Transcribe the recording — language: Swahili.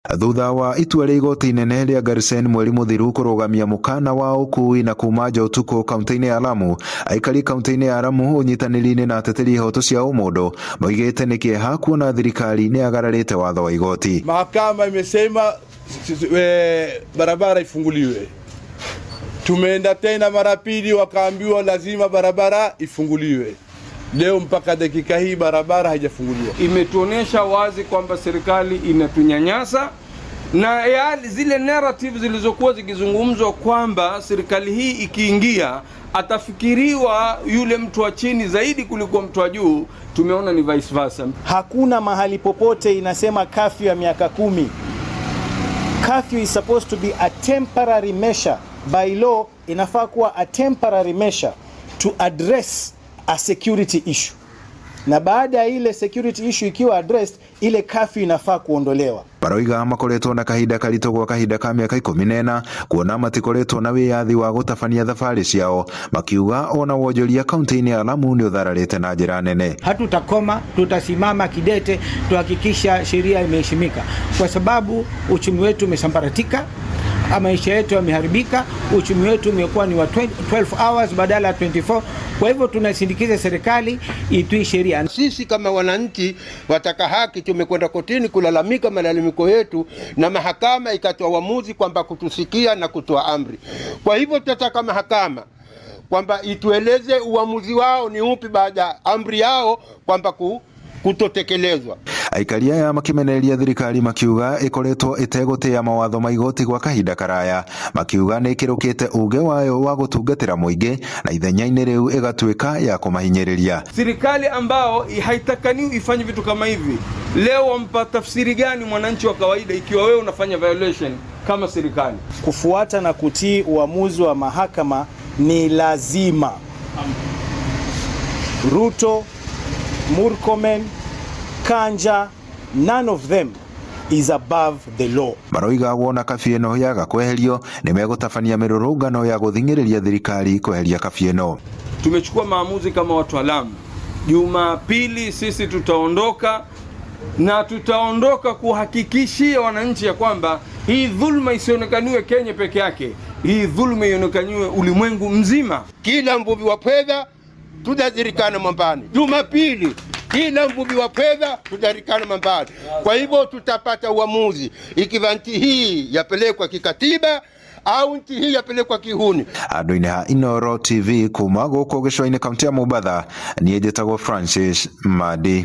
Thutha wa itua rĩa igoti inene rĩa Garsen mweri mũthiru kũrũgamia mũkana wa ũkui na kuma nja ũtukũ kaunti-inĩ ya Lamu, aikari kaunti-inĩ ya Lamu ũnyitanĩri-inĩ na ateteri ihoto cia ũmũndũ moigĩte nĩ kĩeha kuona thirikari nĩ yagararĩte watho wa igoti. Mahakama imesema barabara ifunguliwe. Tumeenda tena mara pili, wakaambiwa lazima barabara ifunguliwe. Leo mpaka dakika hii barabara haijafunguliwa. Imetuonyesha wazi kwamba serikali inatunyanyasa na yali, zile narrative zilizokuwa zikizungumzwa kwamba serikali hii ikiingia atafikiriwa yule mtu wa chini zaidi kuliko mtu wa juu, tumeona ni vice versa. Hakuna mahali popote inasema curfew ya miaka 10. Curfew is supposed to be a temporary measure. By law inafaa kuwa a temporary measure to address a security issue, na baada ya ile security issue ikiwa addressed, ile curfew inafaa kuondolewa. Baroiga makoretwo na kahinda karitũ gwa kahinda ka mĩaka 14 kuona matikoretwo na wĩyathi wa gũtabania thabarĩ ciao, makiuga ona wonjoria kaunti-inĩ ya Lamu nĩ ũthararĩte na njĩra nene. Hatutakoma, tutasimama kidete tuhakikisha sheria imeheshimika, kwa sababu uchumi wetu umesambaratika, maisha yetu yameharibika, uchumi wetu umekuwa ni wa 12 hours badala ya 24. Kwa hivyo tunasindikiza serikali itii sheria. Sisi kama wananchi wataka haki, tumekwenda kotini kulalamika malalamiko yetu, na mahakama ikatoa uamuzi kwamba kutusikia na kutoa amri. Kwa hivyo tutataka mahakama kwamba itueleze uamuzi wao ni upi baada ya amri yao kwamba kutotekelezwa. Aikari aya makimenereria thirikari makiuga ikoretwo itegũtĩa mawatho ma igoti gwa kahinda karaya, makiuga nĩ ĩkĩrũkĩte uge wayo wa gũtungatĩra mũingĩ na ithenya-inĩ rĩu ĩgatuĩka ya kũmahinyĩrĩria. Serikali ambao haitakaniwi ifanye vitu kama hivi, leo wampa tafsiri gani mwananchi wa kawaida ikiwa wewe unafanya violation kama serikali? Kufuata na kutii uamuzi wa mahakama ni lazima. Ruto, Murkomen, Kanja, none of them is above the law. Maroiga wona curfew ĩno yaga kweherio nĩ megũtabania mĩrũrũngano ya gũthing'ĩrĩria thirikari kweheria curfew ĩno. Tumechukua maamuzi kama watu wa Lamu. Jumapili sisi tutaondoka na tutaondoka kuhakikishia wananchi ya kwamba hii dhulma isionekaniwe Kenya peke yake, hii dhulma ionekaniwe ulimwengu mzima. Kila mvuvi wa pweza tutazirikana mwambani. Jumapili kila mvuvi wa pweza tutazirikana mwambani. Kwa hivyo tutapata uamuzi ikiwa nchi hii yapelekwa kikatiba au nchi hii yapelekwa kihuni. Andũ-inĩ ha Inooro TV kuma gũkũ gĩcũa-inĩ kaunti ya Mombatha, niĩ njĩtagwo Francis Madi.